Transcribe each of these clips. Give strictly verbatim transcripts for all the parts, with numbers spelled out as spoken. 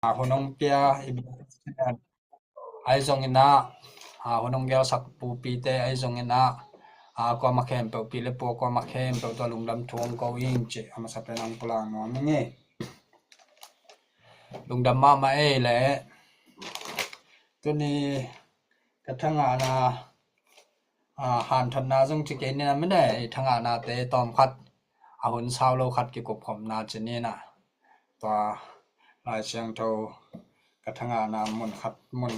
hun hong pia i bia ahi zongin ah, hun hong gelsak pupite ahi zongin ah, kuamah khempeuh pi le pu kuamah khempeuh tua lungdam thu hong ko ing cih a masa pen hong pulak nuam ing ei. Lungdam mahmah ei leh. Tuni ka thangahna, hanthotna zong ci kei ni na mene, i thangahnate tawm khat, a hun sau lo khat kikupkhopna ci ni na. Tua Lai Siangtho ka thangahna mun khat, mun,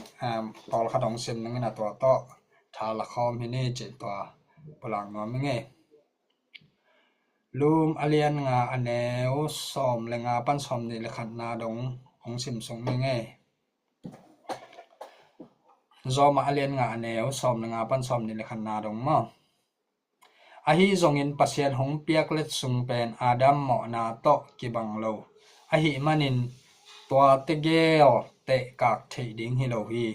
pawl khat hong sim nangin a tua tawh tha la khawm hi ni cih tua pulak nuam ing ei. Rom a lian nga a neu sawm le nga pan sawm nih le khatna dong hong sim suk ning ei. Rom a lian nga a neu sawm le nga pan sawm nih le khatna dong maw. Ahi zongin Pasian hong piak letsong pen Adam mawhna tawh kibang lo ahih manin tua tegel tehkak theih ding hi lo hi.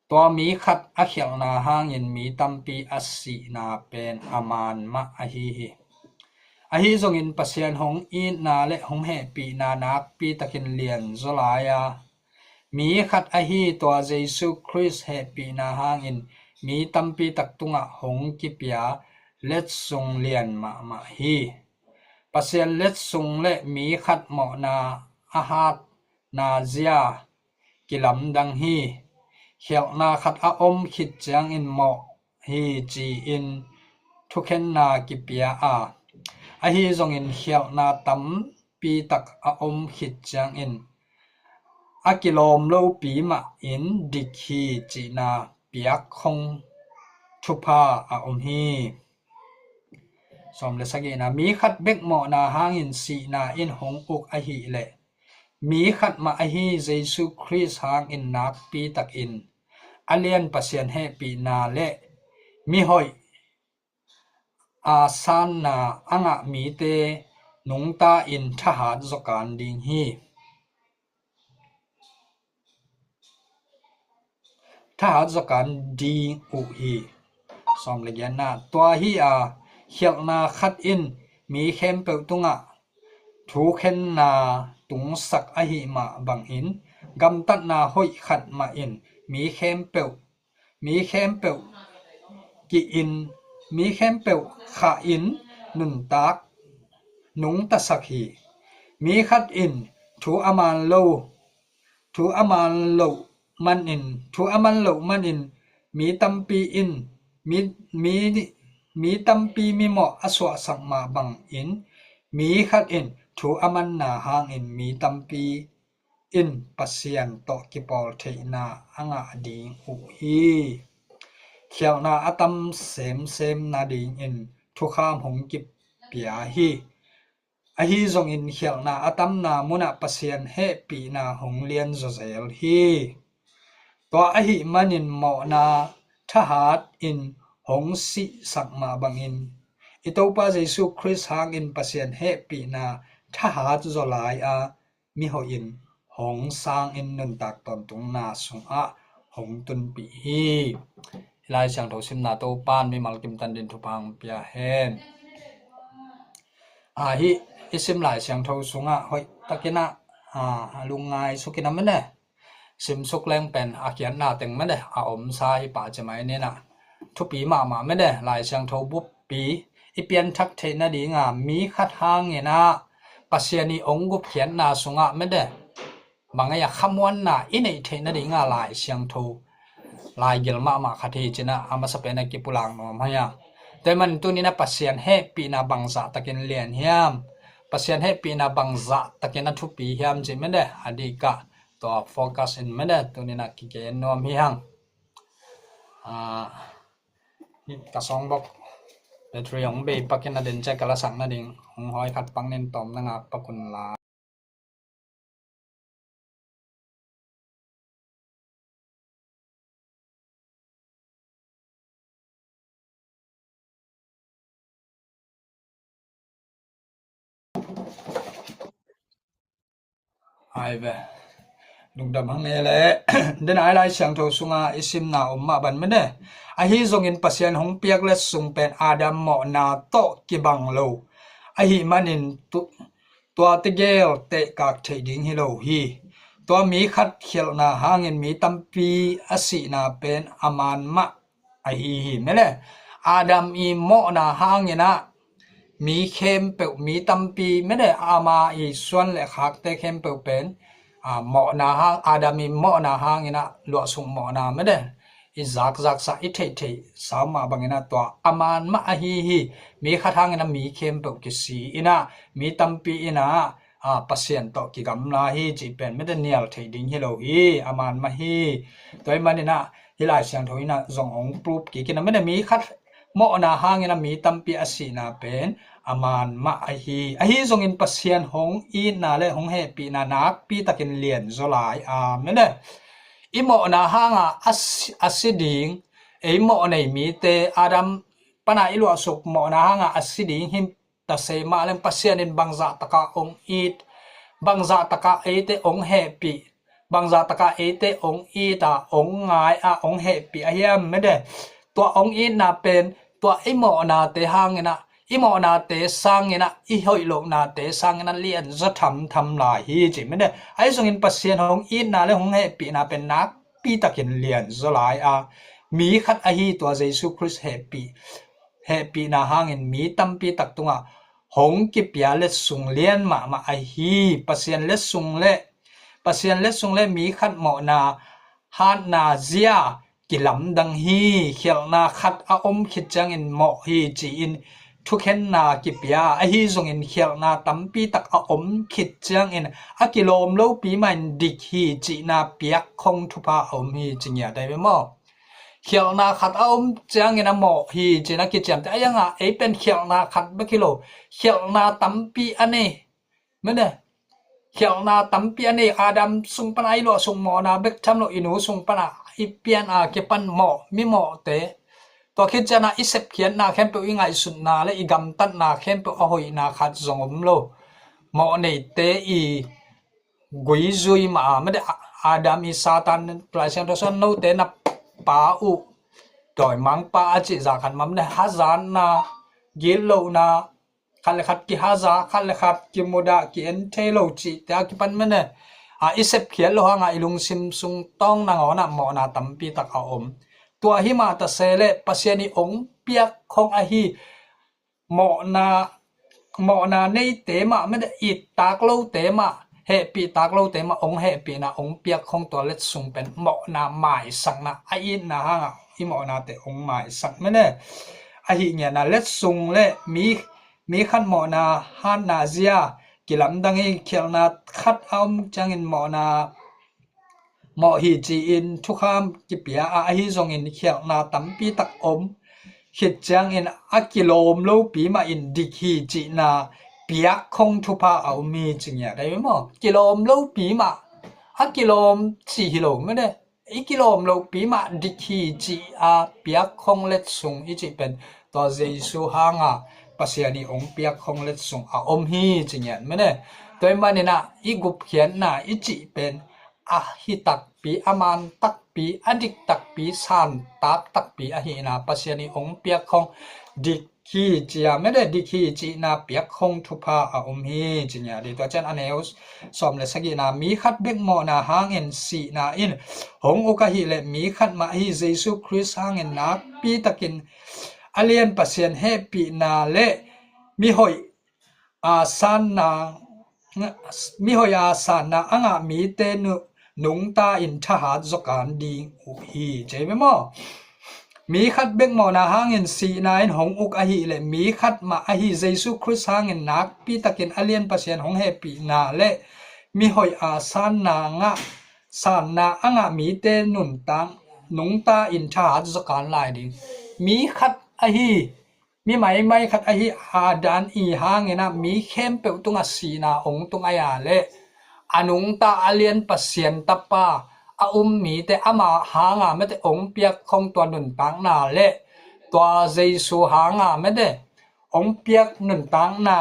Tua mi khat a khialhna hangin mi tampi a sihna pen a man mah ahi hi. Ahi zongin Pasian hong itna le hong hehpihna nakpi takin lian zaw lai a, mi khat ahi tua Jesu Khrist hehpihna hangin mi tampi tak tungah hong kipia letsong lian mahmah hi. Pasian letsong le mi khat mawhna a hatna zia kilamdang hi. Khialhna khat a om khit ciangin mawh hi ci-in thukhenna kipia a, ahi zongin khialhna tampi tak a om khit ciangin a kilawm lopi mahin dik hi cihna piak khong thupha a om hi. Sawm le sagihna, mi khat bek mawhna hangin sihna in hong uk ahih leh mi khat mah ahi Jesu Khrist hangin nakpi takin a lian Pasian hehpihna le mihoih a sanna a ngah mite nungta in thahat zawkan ding hi. Thahat zawkan ding uh hi. Sawm le giatna, tua hi a, khialhna khat in mi khempeuh tungah thukhenna tungsak ahih mah bangin gamtatna hoih khat mah in mi khempeuh, mi khempeuh ki-in, mi khempeuh khah in nuntak nungtasak hi. Mi khat in thu a man lo thu a man loh manin, thu a man loh manin mi tampi in mi, mi, mi tampi mimawh a suahsak mah bangin mi khat in thu a manna hangin mi tampi in Pasian tawh kipawl theihna a ngah ding uh hi. Khialhna a tam semsem nadingin thukham hong kipia hi. Ahi zongin khialhna a tamna munah Pasian hehpihna hong lian zawzel hi. Tua ahih manin mawhna thahat in hong sihsak mah bangin i Topa Jesu Khrist hangin Pasian hehpihna thahat zaw lai a mihoih in hong sangin nuntak tawntungna sungah hong tunpih hi. Hih Lai Siangtho simna Topan mimal kimtan din thupha hong pia hen. Ahi, i sim Lai Siangtho sungah hoih takin ah, a lungngai sukin a mene simsuk leng pen a kiatna teng mene a omsa hi pah cemai nina thupi mahmah mene Lai Siangtho buppi i pianthak theih nadinga mi khat hangin ah Pasian i ong gupkhiatna sungah mene bang ei a khamuanna i neih theih nadinga Lai Siangtho laigil mahmah khat hi cinah a masa pen a kipulak nuam hai a. Tua man tunin a Pasian hehpihna bangzah takin lian hiam, Pasian hehpihna bangzah takin a thupi hiam cih mene a dikah tua focus in mene tunin a kigen nuam hi hang. Ka songbok battery hong bei pakin a den cia ka lasak nading hong hawi khat pangin tawm na ngak pakun la. Ai ve. Lungdam hang e le. Den ai Lai Siangtho sunga i simna om mah ban mene. Ahi zongin Pasian hong piak letsong pen Adam mawhna tawh kibang lo ahih manin tu, tua tegel tehkak theih ding hi lo hi. Tua mi khat khialhna hangin mi tampi a sihna pen a man mah ahi hi. Mele, Adam i mawhna hangin ah mi khempeuh, mi tampi, mele, ama i suan le khakte khempeuh pen, a, mawhna hang, Adam i mawhna hangin ah luahsuk mawhna, mele, i zakzaksa, i theihtheihsa mah bangin ah tua a man mah ahi hi. Mi khat hangin ah mi khempeuh kisi in ah mi tampi in ah, a, Pasian tawh kigamla hi cih pen, mele, nial theih ding hi lo hi, a man mah hi. Tua ahih manin ah hih Lai Siangtho in ah zong hong prove kik in ah, mele, mi khat mawhna hangin ah mi tampi a sihna pen a man mah ahi. Ahi zongin Pasian hong itna le hong hehpihna nakpi takin lianzaw lai a, mele, i mawhna hangah a si, a si ding, ei mawh nei mite, Adam pana i luahsuk mawhna hangah a si ding hi ta se mah leng, Pasian in bangzah takah hong it, bangzah takah eite hong hehpih, bangzah takah eite hong it a, hong ngai a, hong hehpih a hiam, mele. Tua hong itna pen tua i mawhnate hangin ah, i mawhnate sangin ah, i hoih lohnate sangin ah lianzaw thamtham lai hi ci, mele. Ahi zongin Pasian hong itna le hong hehpihna pen nakpi takin lianzaw lai a, mi khat ahi tua Jesu Khrist hehpih, hehpihna hangin mi tampi tak tungah hong kipia letsong lian mahmah ahi. Pasian letsong le, Pasian letsong le mi khat mawhna hatna zia kilamdang hi. Khialhna khat a om khit ciangin mawh hi ci-in thukhenna kipia, ahi zongin khialhna tampi tak a om khit ciangin a kilawm lopi mahin dik hi cihna piak khong thupha a om hi ci ngiat ahi ve maw? Khialhna khat a om ciangin a mawh hi cihna kiciamteh a, a iangah ei pen khialhna khat bek hi lo, khialhna tampi a nei, mene, khialhna tampi a nei, Adam sung pana i luahsuk mawhna bek tham lo, i nu sung pana i pian a kipan mawh, mi mawhte, tua khit ciangin ah i sepkhiatna khempeuh, i ngaihsutna le i gamtatna khempeuh, a hoihna khat zong om lo. Mawh neite i guizui mah a, mede, Adam i Satan, Lai Siangtho sung note na pa uh dawimangpa a cih zah khat mah, mede, hazatna, gitlohna, khat le khat kihaza, khat le khat kimudah, ki-en thei lo cihte a kipan, mede, a, i sepkhiat loh hangah i lungsim sung tawng nangawnah mawhna tampi tak a om. Tua hi mah ta se leh Pasian i ong piak khong ahi mawhna, mawhna neite mah, mede, it tak lote mah, hehpih tak lote mah, ong hehpihna ong piak khong tua letsung pen mawhna maisakna, a itna hangah i mawhnate ong maisak, mede, ahi ngiatna letsung le mi, mi khat mawhna hatna zia kilamdang hi. Khialhna khat a om ciangin mawhna mawh hi ci-in thukham kipia a, ahi zongin khialhna tampi tak om khit ciangin a kilawm lopi mahin dik hi cihna piak khong thupha a om hi ci ngiat ahi maw? Kilawm lopi mah, a kilawm cih hi lo, mede, i kilawm lopi mah dik hi cih a piak khong letsung i cih pen tua Jesu hanga Pasian i ong piak khong letsung a om hi ci ngiat, mede. Tua i maninah i gupkhiatna i cih pen a hi takpi, a man takpi, a dik takpi, santak takpi ahihna, Pasian i ong piak khong dik hi cia, mede, dik hi cihna piak khong thupha a om hi ci ngiat hi. Tua ciang a neu sawm le sagihna, mi khat bek mawhna hangin sihna in hong uk ahih leh mi khat mah ahi Jesu Khrist hangin nakpi takin a lian Pasian hehpihna le mihoih a sanna, mihoih a sanna a ngah mite nu, nungta in thahat zaw kan ding uh hi, ci hi maw? Mi khat bek mawhna hangin sihna in hong uk ahih leh mi khat mah ahi Jesu Khrist hangin nakpi takin a lian Pasian hong hehpihna le mihoih a sanna ngah, sanna a ngah mite nuntak, nungta in thahat zaw kan lai ding. Mi khat ahi, mi maimai khat ahi Adam i hanginah mi khempeuh tungah sihna ong tung ahi a leh a nungta a lian Pasian Tapa a um mite ama hanga, mede, ong piak khong tua nuntakna le tua Jesu hanga, mede, ong piak nuntakna,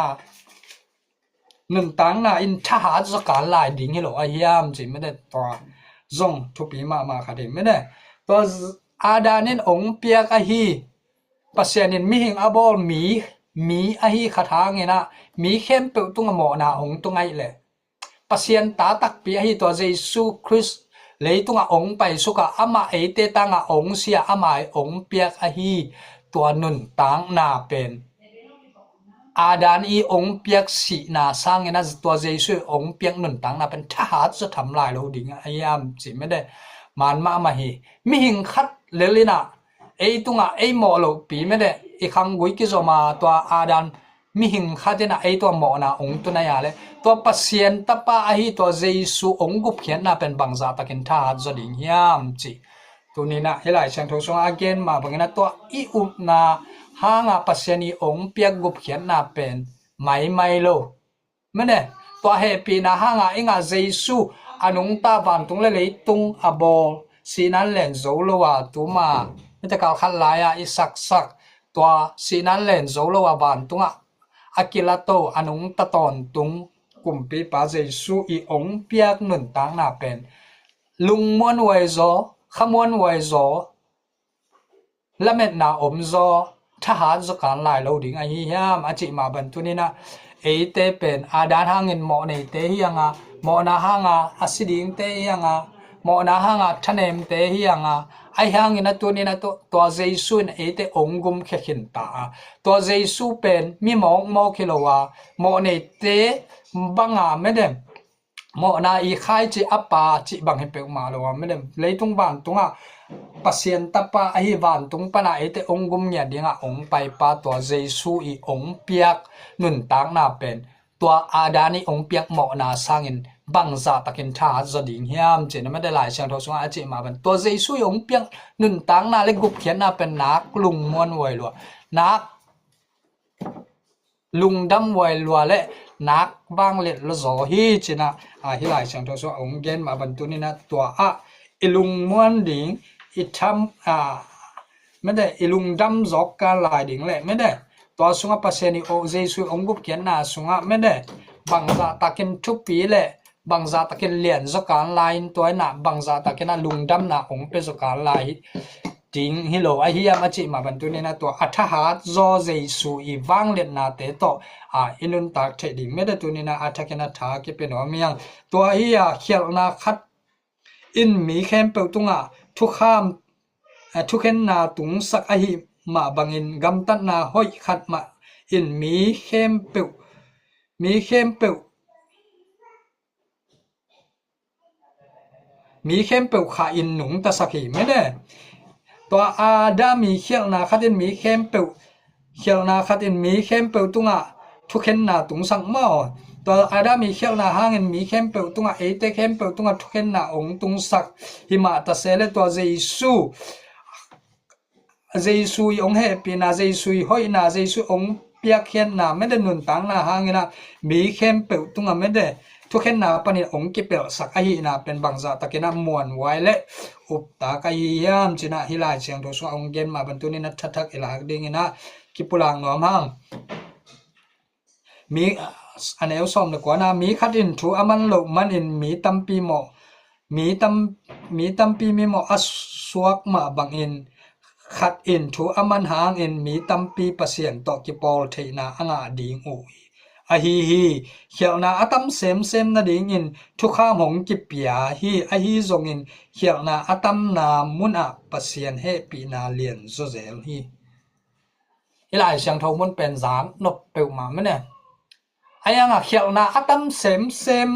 nuntakna in thahat zaw kan lai ding hi lo a hiam ci, mede, tua zong thupi mahmah khat hi, mede. Tua z-, Adam in ong piak ahi, Pasian in mihing a bawl mi, mi ahi khat hanginah mi khempeuh tungah mawhna ong tung ahih leh Pasian ta takpi ahi tua Jesu Khrist leitungah ong paisuk a, amah eite tangah ong si a, amah ong piak ahi tua nuntakna pen Adam i ong piak sihna sangin a tua Jesu i ong piak nuntakna pen thahat zaw tham lai lo ding a hiam ci mede. Man mahmah hi. Mihing khat lel in a, ei tungah ei mawh lohpi mede, i khanggui kizom a tua Adam mihing khat in a ei tua mawhna ong tun a hia le, tua Pasian Tapa ahi tua Jesu ong gupkhiatna pen bangzah takin thahat zaw ding hiam ci. Tuni in a hih Lai Siangtho sungah a gen mah bangin a tua i upna hanga Pasian i ong piak gupkhiatna pen maimai lo. Mede, tua hehpihna hanga i ngah Jesu a nungta vantung le leitung a bawl, sihna in len zo lo a tuma, mite kalkhat lai-a i saksak, tua sihna in len zo lo a vantungah a kilato a nungta tawntung kumpipa Jesu i ong piak nuntakna pen lungmuan huai zaw, khamuan huai zaw, lametna om zaw, thahat zaw kan lai lo ding ahi hiam a cih mah bang tuni in a, eite pen Adam hangin mawh neite hi hang a, mawhna hanga a si dingte hi hang a, mawhna hanga thanemte hi hang a, ahi hangin a tuni in a tua, tua Jesu in eite ong gumkhia khin ta a, tua Jesu pen mi mawkmawk hi lo a, mawh neite banga mede, mawhna i khai cih a pa cih bang hi peuhmah lo a, mede, leitung vantungah Pasian Tapa ahi vantung pana eite ong gum ngiat dingah ong paipa tua Jesu i ong piak nuntakna pen tua Adam i ong piak mawhna sangin bangzah takin thahat zaw ding hiam cih na mede, Lai Siangtho sungah a cih mah bang tua Jesu i ong piak nuntakna le gupkhiatna pen nak lungmuan huai lua, nak lungdam huai lua le nak vangliat lua zaw hi ci in a, a, hih Lai Siangtho sungah ong gen mah bang tuni in a tua ah i lungmuan ding, i tham, a, mede, i lungdam zawk kan lai ding le mede, tua sungah Pasian i ong, Jesu i ong gupkhiatna sungah mede, bangzah takin thupi le bangzah takin lian zaw kan lai in tua in a bangzah takin a lungdamna ong pia zaw kan lai ding hi lo ahi hiam a cih mah bang tuni in a tua a thahat zaw Jesu i vangliatnate tawh, a, i nuntak theih ding mede tuni in a a thakin a tha kipia nuam hi hang. Tua hi a khialhna khat in mi khempeuh tungah thukham, a, thukhenna tungsak ahi mah bangin gamtatna hoih khat mah in mi khempeuh, mi khempeuh mi khempeuh khah in nungtasak hi mede. Tua Adam i khialhna khat in mi khempeuh, khialhna khat in mi khempeuh tungah thukhenna tungsak maw. Tua Adam i khialhna hangin mi khempeuh tungah, eite khempeuh tungah thukhenna ong tungsak hi mah ta se le tua Jesu Jesu i ong hehpihna, Jesu i hoihna, Jesu i ong piakkhiatna mede nuntakna hangin a mi khempeuh tungah mede thukhenna panin ong kipelhsak ahihna pen bangzah takin a muanhuai le uptak ahi hiam ci in a hih Lai Siangtho sungah ong gen mah bang tuni in a thathak i lak dingin a kipulak nuam hang. Mi, a neu sawm le kuana, mi khat in thu a man loh manin mi tampi mawh, mi tam, mi tampi mi mawh a suak mah bangin khat in thu a man hangin mi tampi Pasian tawh kipawl theihna a ngah ding uh hi. Ahi hi, khialhna a tam semsem nadingin thukham hong kipia hi, ahi zongin khialhna a tamna munah Pasian hehpihna lian zawzel hi. I Lai Siangtho mun pen zak nop peuhmah mene. A hiangah khialhna a tam semsem,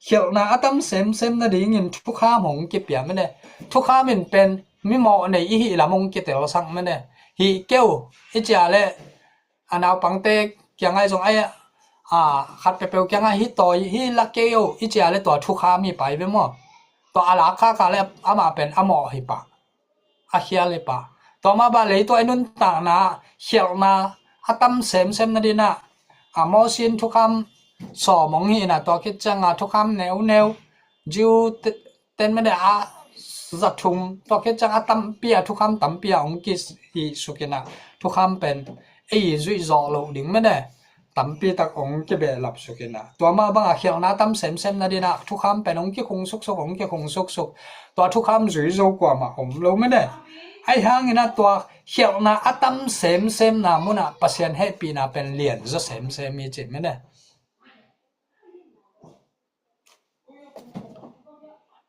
khialhna a tam semsem nadingin thukham hong kipia mene. Thukham in pen mimawh nei i hih lam hong kitelsak mene. Hih keu i cia le a naupangte kiangah zong a, a, khat peuhpeuh kiangah hih tawi hih la keu i cia le tua thukham hi pai ve maw. Tua a lak khak a le amah pen a mawh hi pah, a khial hi pah. Tua mah bang lei tua i nuntakna khialhna a tam semsem nadinah a Mosi in thukham sawm hong hih inah tua khit ciangah thukham neuneu Jew te, ten mene a za thum tua khit ciang a tampi a thukham tampi a hong kihih suk inah thukham pen ei zuih zawh loh ding mene tampi tak hong kibehlap suk inah. Tua mah bangah khialhna tam semsem nadinah thukham pen hong kikhung suksuk, hong kikhung suksuk. Tua thukham zui zo kuamah om lo mene. Ahi hanginah tua khialhna a tam semsemna munah Pasian hehpihna pen lian zaw semsem hi cih mene.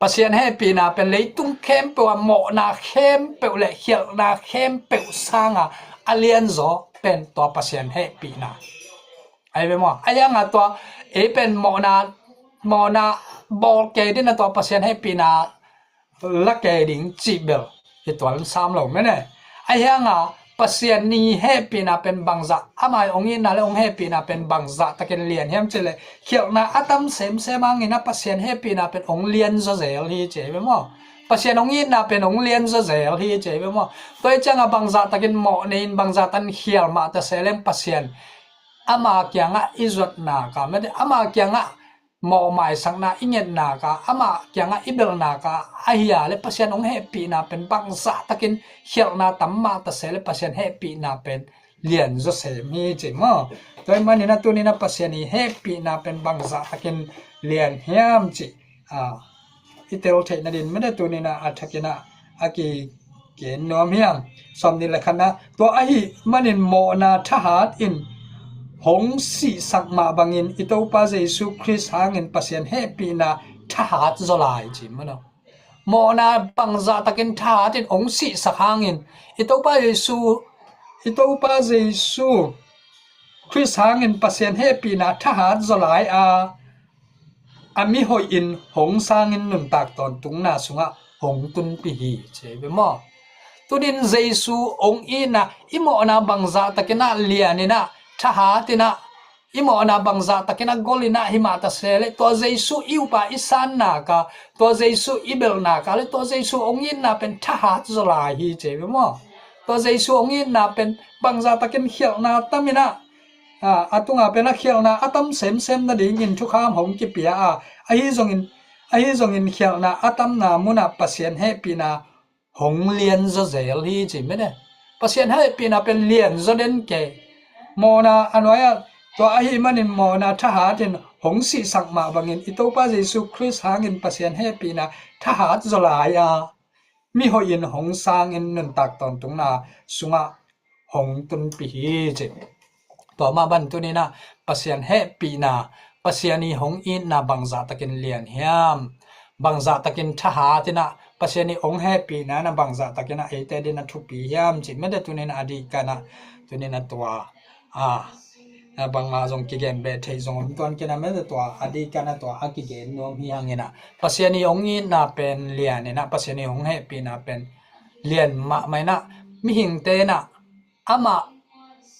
Pasian hehpihna pen leitung khempeuh a mawhna khempeuh le khialhna khempeuh sanga a lianzaw pen tua Pasian hehpihna. Ahi ve maw? Ahi hanga tua ei pen mawhna, mawhna bawl kei ding a tua Pasian hehpihna la kei ding cih bel hi tuan sam lo mene. Ahi hanga Pasian i hehpihna pen bangzah, ama i hong itna le hong hehpihna pen bangzah takin lian hiam cih le khialhna a tam semsem hangin a Pasian hehpihna pen hong lianzaw zel hi ci ve maw? Pasian hong itna pen hong lianzaw zel hi ci ve maw? Tua hi cianga bangzah takin mawh nei-in bangzah takin khial mah ta se leng Pasian ama kiangah i zuatna ka mete, ama kiangah mawh maisakna i ngetna ka, ama kiangah i belhna ka ahi a le Pasian hong hehpihna pen bangzah takin khialhna tam mah ta se le Pasian hehpihna pen lianzaw sem hi ci maw? Tua hi manin a tunin a Pasian i hehpihna pen bangzah takin lian hiam cih, a, i tel theih nadin mete tunin a thakin a, a kigen nuam hiam? Sawm nih le khatna, tua ahi manin mawhna thahat in hong sihsak mah bangin i Topa Jesu Khrist hangin Pasian hehpihna thahat zaw lai ci maw? Mawhna bangzah takin thahat in hong sihsak hangin i Topa Jesu, i Topa Jesu Khrist hangin Pasian hehpihna thahat zaw lai a, a mihoih in hong sangin nuntak tawntungna sungah hong tunpih hi ci ve maw? Tunin Jesu hong itna i mawhna bangzah takin a lianin a thahat in a i mawhna bangzah takin a golin a hi mah ta se le tua Jesu i upa i sanna ka, tua Jesu i belhna ka le tua Jesu hong itna pen thahat zaw lai hi ci ve maw? Tua Jesu hong itna pen bangzah takin khialhna tamin a, a, a tunga pen a khialhna a tam semsem nadingin thukham hong kipia a, ahi zongin, ahi zongin khialhna a tamna munah Pasian hehpihna hong lianzaw zel hi ci mete. Pasian hehpihna pen lianzaw den kei. Mawhna a nuai-ah tua ahi manin mawhna thahat in hong sihsak mah bangin i Topa Jesu Khrist hangin Pasian hehpihna thahat zaw lai a, mihoih in hong sangin nuntak tawntungna sungah hong tunpih hi ci. Tua mah bang tunin a Pasian hehpihna, Pasian i hong itna bangzah takin lian hiam? Bangzah takin thahat in a Pasian i hong hehpihna na bangzah takin a eite din a thupi hiam ci mete tunin a dihkan a, tunin a tua, a, a bangmah zong kigen beh theih zong om tuan kei na mete tua a dihkan a tua a kigen nuam hi hangin a Pasian i hong itna pen lianin a Pasian i hong hehpihna pen lian mahmah in a mihingte in a amah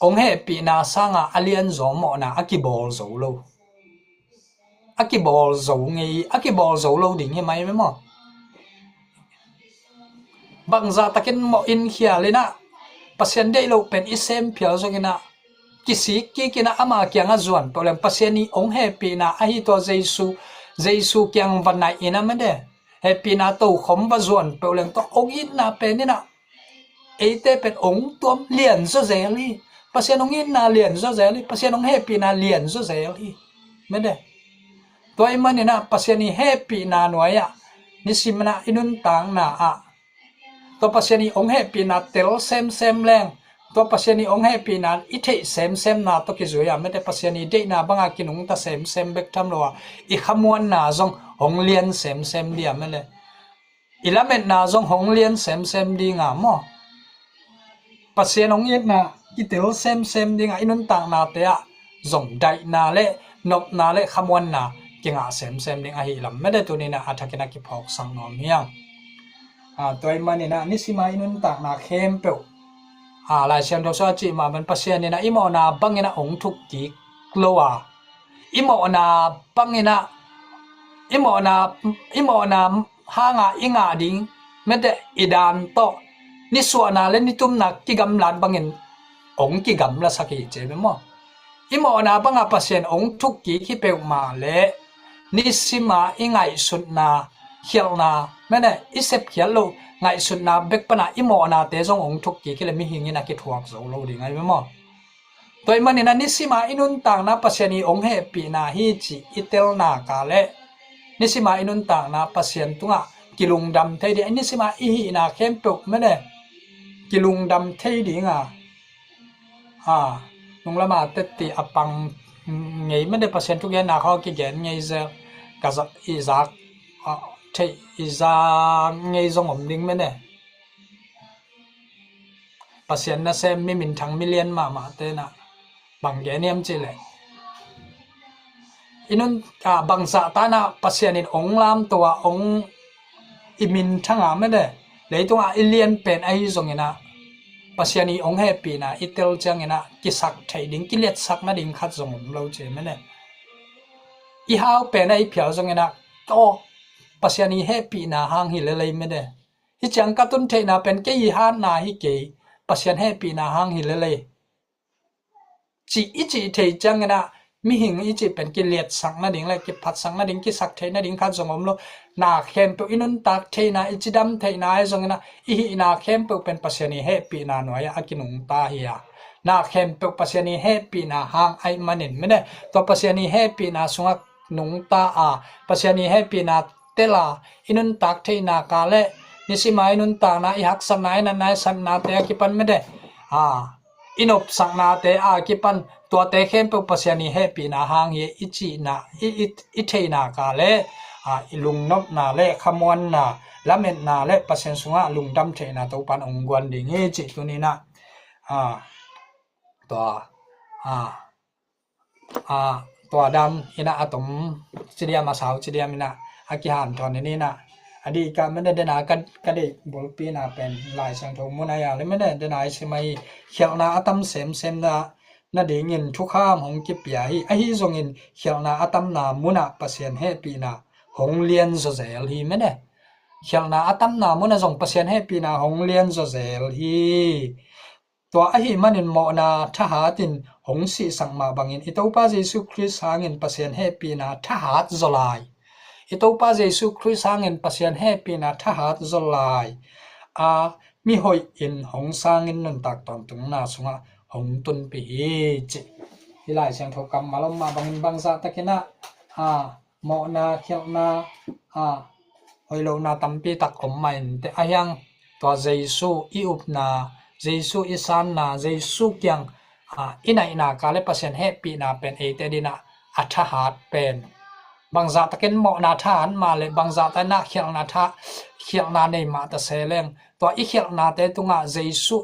hong hehpihna sanga a lianzaw mawhna a kibawl zo lo. A kibawl zo ngei, a kibawl zo lo ding hi mai ve maw? Bangzah takin mawh in khial in a Pasian deih loh pen i sem phial zongin a kisik kik in a ama kiangah zuan peuh leng Pasian i hong hehpihna ahi tua Jesu, Jesu kiang va naih in a mete hehpihna tokhom va zuan peuh leng tua hong itna pen in a eite pen hong tuam lianzaw zel hi. Pasian hong itna lianzaw zel hi. Pasian hong hehpihna lianzaw zel hi. Mete. Tua i manin a Pasian i hehpihna nuai-ah nisim in a i nuntakna ah tua Pasian i hong hehpihna tel semsem leng tua Pasian i hong hehpihna i theih semsemna tawh kizui a mete Pasian i deihna banga kinungta semsem bek tham lo a i khamuanna zong hong lian semsem ding a mete i lametna zong hong lian semsem ding a maw? Pasian hong itna i tel semsem ding a i nuntaknate ah zong daihna le nopna le khamuanna kingah semsem ding ahi lam mete tunin a thakin a kiphawksak nuam hiang. A, tua i manin a nisim a i nuntakna khempeuh a Lai Siangtho sung a cih mah bang Pasian in a i mawhna bangin a hong thuk kik lo a i mawhna bangin a i mawhna, i mawhna hanga i ngah ding mete i dan tawh nisuahna le nitumna kigamlat bangin hong kigamlasak hi ci ve maw? I mawhna banga Pasian hong thuk kik hi peuhmah le nisima i ngaihsutna khialhna mene i sepkhial loh ngaihsutna bek pana i mawhnate zong hong thuk kik hi le mihing in a kithuak zo lo ding ahi ve maw? Tua i manin a nisima i nuntakna Pasian i hong hehpihna hi cih i telna ka le nisima i nuntakna Pasian tungah kilungdam thei ding a nisima i hihna khempeuh mene kilungdam thei ding a, a, nunglama tetti a pang ngei mene Pasian thugenna khaw kigen ngei zel ka zak i zak a, theih i za ngei zong om ding mene. Pasian nasem mi minthang milian mahmah tenah bang gen hiam cihleh, i nun, a, bangzah tanah Pasian in ong lamto a ong i minthang a mene, leitungah i lian pen ahi zonginah Pasian i ong hehpihna i tel cianginah kisak theih ding, kiliatsak nading khat zong om lo ci mene. I hau pen a i phial zonginah, aw, Pasian i hehpihna hang hi lelei mene. Hi ciang ka tun theihna pen kei i hatna hi kei, Pasian hehpihna hang hi lelei. Cih i cih thei cianginah mihing i cih pen kiliatsak nading le kiphatsak nading, kisak theih nading khat zong om lo. Na khempeuh i nuntak theihna, i cidam theihna ahi zonginah i hihna khempeuh pen Pasian i hehpihna nuai-ah a kinungta hi a, na khempeuh Pasian i hehpihna hang ahi manin mene, tua Pasian i hehpihna sungah nungta a, Pasian i hehpihna tel a, i nuntak theihna ka le nisima i nuntakna, i haksatna, i natna, i satnate a kipan mene, a, i nopsaknate a kipan, tuate khempeuh Pasian i hehpihna hang hi i cihna, i, i, i theihna ka le, a, i lungnopna le khamuanna, lametna le Pasian sungah lungdam theihna Topan ong guan ding hi cih tuninah, a, tua, a, a, tua dan inah a tom cidiam, a sau cidiam inah a kihanthawn in inah a dih ka mene dena ka, ka deih bulpina pen Lai Siangtho mun a ia le mene dena i sim ahi, khialhna a tam semsem na, nadingin thukham hong kipia hi. Ahi zongin khialhna a tamna munah Pasian hehpihna hong lian zawzel hi mene. Khialhna a tamna munah zong Pasian hehpihna hong lian zawzel hi. Tua ahi manin mawhna thahat in hong sihsak mah bangin i Topa Jesu Khrist hangin Pasian hehpihna thahat zaw lai. I Topa Jesu Khrist hangin Pasian hehpihna thahat zaw lai. A, mihoih in hong sangin nuntak tawntungna sungah hong tunpih hi cih. Hih Lai Siangtho kammal om mah bangin bangzah takinah, a, mawhna, khialhna, a, hoih lohna tampi tak om mah inteh, ahi hang tua Jesu i upna, Jesu i sanna, Jesu kiang, a, i naihna ka le Pasian hehpihna pen eite dinah a thahat pen. Bangzah takin mawhna thahat mah le bangzah takinah khialhna tha, khialhna nei mah ta se leng, tua i khialhnate tungah Jesu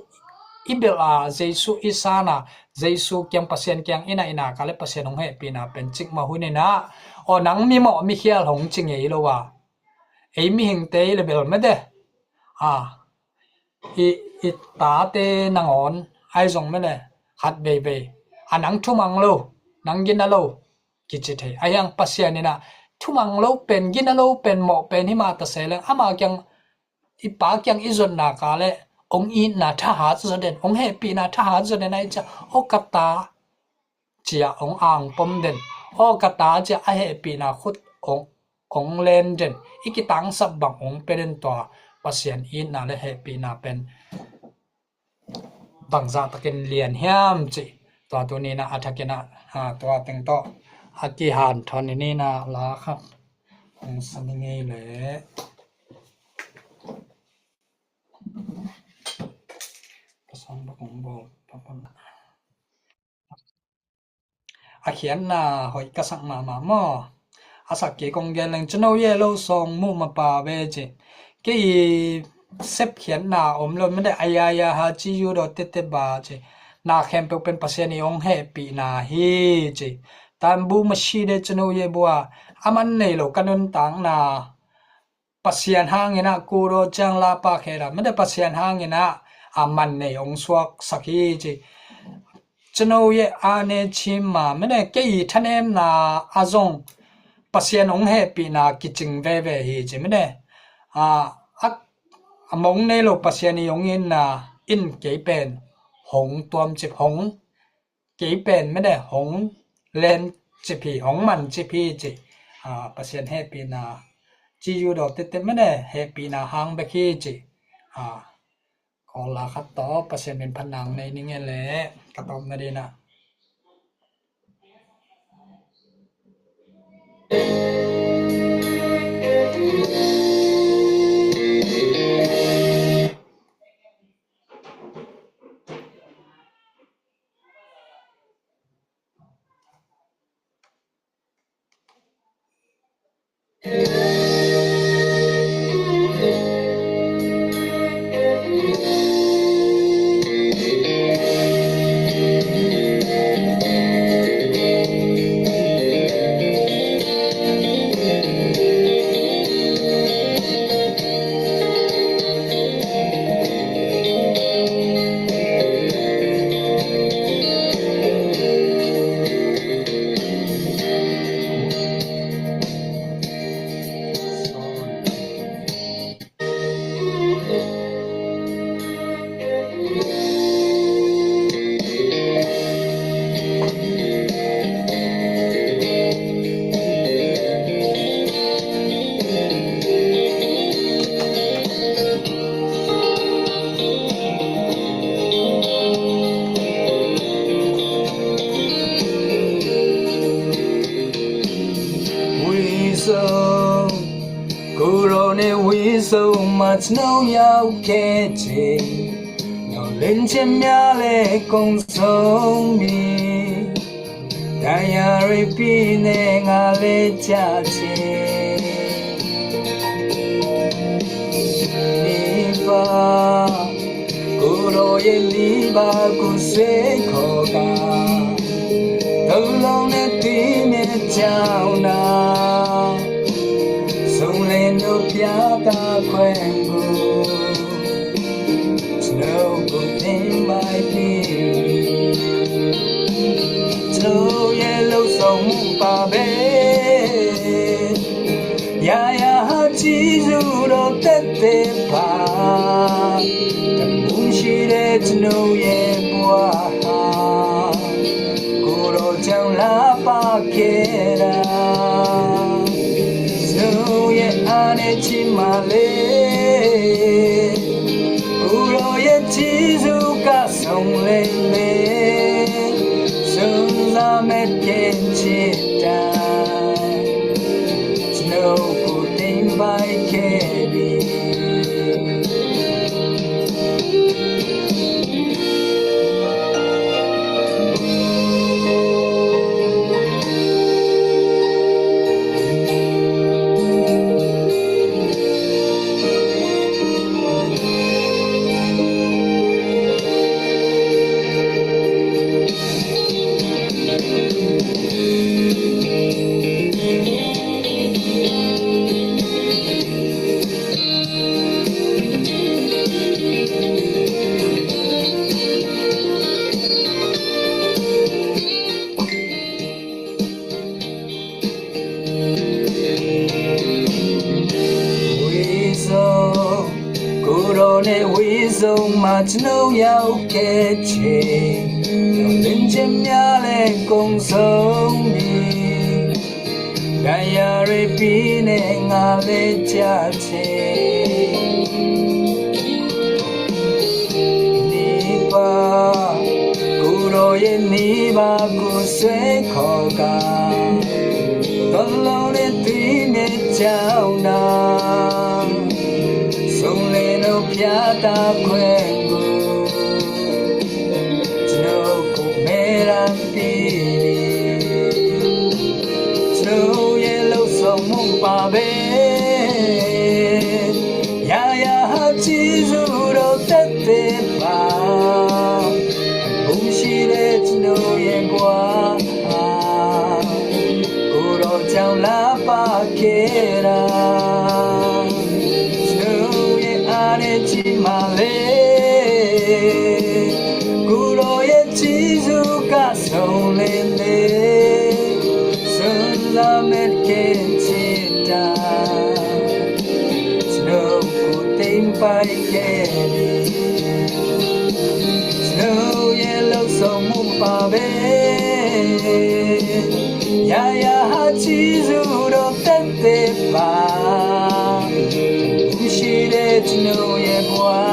i belh a, Jesu i san a, Jesu kiang, Pasian kiang i naihna ka le Pasian hong hehpihna pen cikmah hun inah, aw, nang mimawh mikhial hong ci ngei lo a, ei mihingte i le bel mede, a, i, i tate nangawn ahi zong mene khat veivei, a, nang thumang lo, nang gina lo kici thei. Ahi hang Pasian inah thumang lo pen, gina lo pen, mawh pen hi mah ta se leng, ama kiang, i Pa kiang i zonna ka le ong itna thahat zaw den, ong hehpihna thahat zaw den ahi ciah, aw ka ta, ciah ong angpom den, aw ka ta, ciah a hehpihna khut ong, ong len den, i kitangsap bang ong pe den, tua Pasian itna le hehpihna pen bangzah takin lian hiam cih tua tuninah a thakinah, a, tua teng tawh a kihanthawn in inah la khat hong sa ni ngei leh. Pasal bakong bawl, a khiatna hoih ka sak mahmah maw? A sak kei kong gen leng, cino ye lo song mu mapa ve ci. Kei i sep khiatna om lo mede, aya ya ha ci yu do tete ba ci. Na khempeuh pen Pasian i ong hehpihna hi ci. Tan bu ma shi de cino ye bua. A man nei lo ka nuntakna. Pasian hanginah kudo ciang lapa kheda mede Pasian hanginah a man nei ong suaksak hi ci. Cino ye a ne chim ma mede kei i thanemna a zong Pasian ong hehpihna kicing veve hi ci mede. A, a, a mong nei lo Pasian i ong inna in kei pen hong tuamcip hong kei pen mede hong len cip hi, hong man cip hi ci. A, Pasian hehpihna ci yu do tete mede hehpihna hang bek hi ci. A, kawl la khat tawh Pasian min phat nang nei ning e le ka tawpna dinah. Wiso ma chno yau ke che, no len che mya le kong song mi. Dayare pi ne nga le cha che. Ni pa, kuro ye ni ba ku se ko ga. Tau long ne ti ne chao na. Song le no pya ta kwen gu. Snow go in my feet. Snow yellow song mu pa be. Ya ya ha chi zu ro te te pa. Tam bung shi de snow ye bua ha. Kuro chang la pa kera. Snow ye ane chi ma le. Kuro ye chi zu ka song le le. Snow za met ken chi ta. Snow ku ting bai ke bi. Wiso, kuro ne wiso ma chno yau ke che. Yau len che mya le kong song mi. Dayare pi ne nga le cha che. Ni pa, kuro ye ni ba ku swe ko ga. Tolo ne ti ne chao na. Song le no pya ta kwen gu. Snow ku me ran pi. Snow yellow song mu pa be. Ya ya ha chi zu ro te te pa. Bung shi le snow ye bua. Kuro chang la pa kera. Snow ye ane chi ma le. Kuro ye chi zu ka song le le. Sun la met ken chi ta. Snow ku ting pai ke bi. Snow yellow song mu pa be. Ya ya ha chi zu ro te te pa. Bung shi de snow ye bua.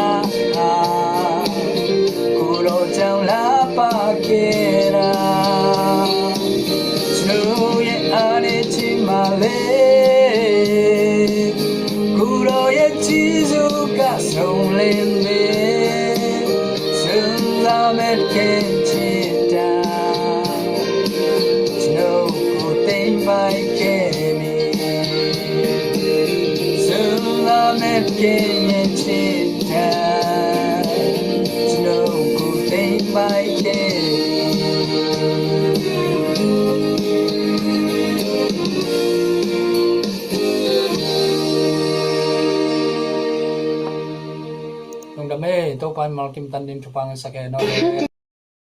Kuro chang la pa kera. Snow ye ane chi ma le. Kuro ye chi zu ka song le le. Sun la met ken chi ta. Snow ku ting pai ke mi. Sun la met ken ye chi ta. Snow ku ting pai ke mi. Lungdam e, Topa in malkim tan ding thupha ngah sak e no.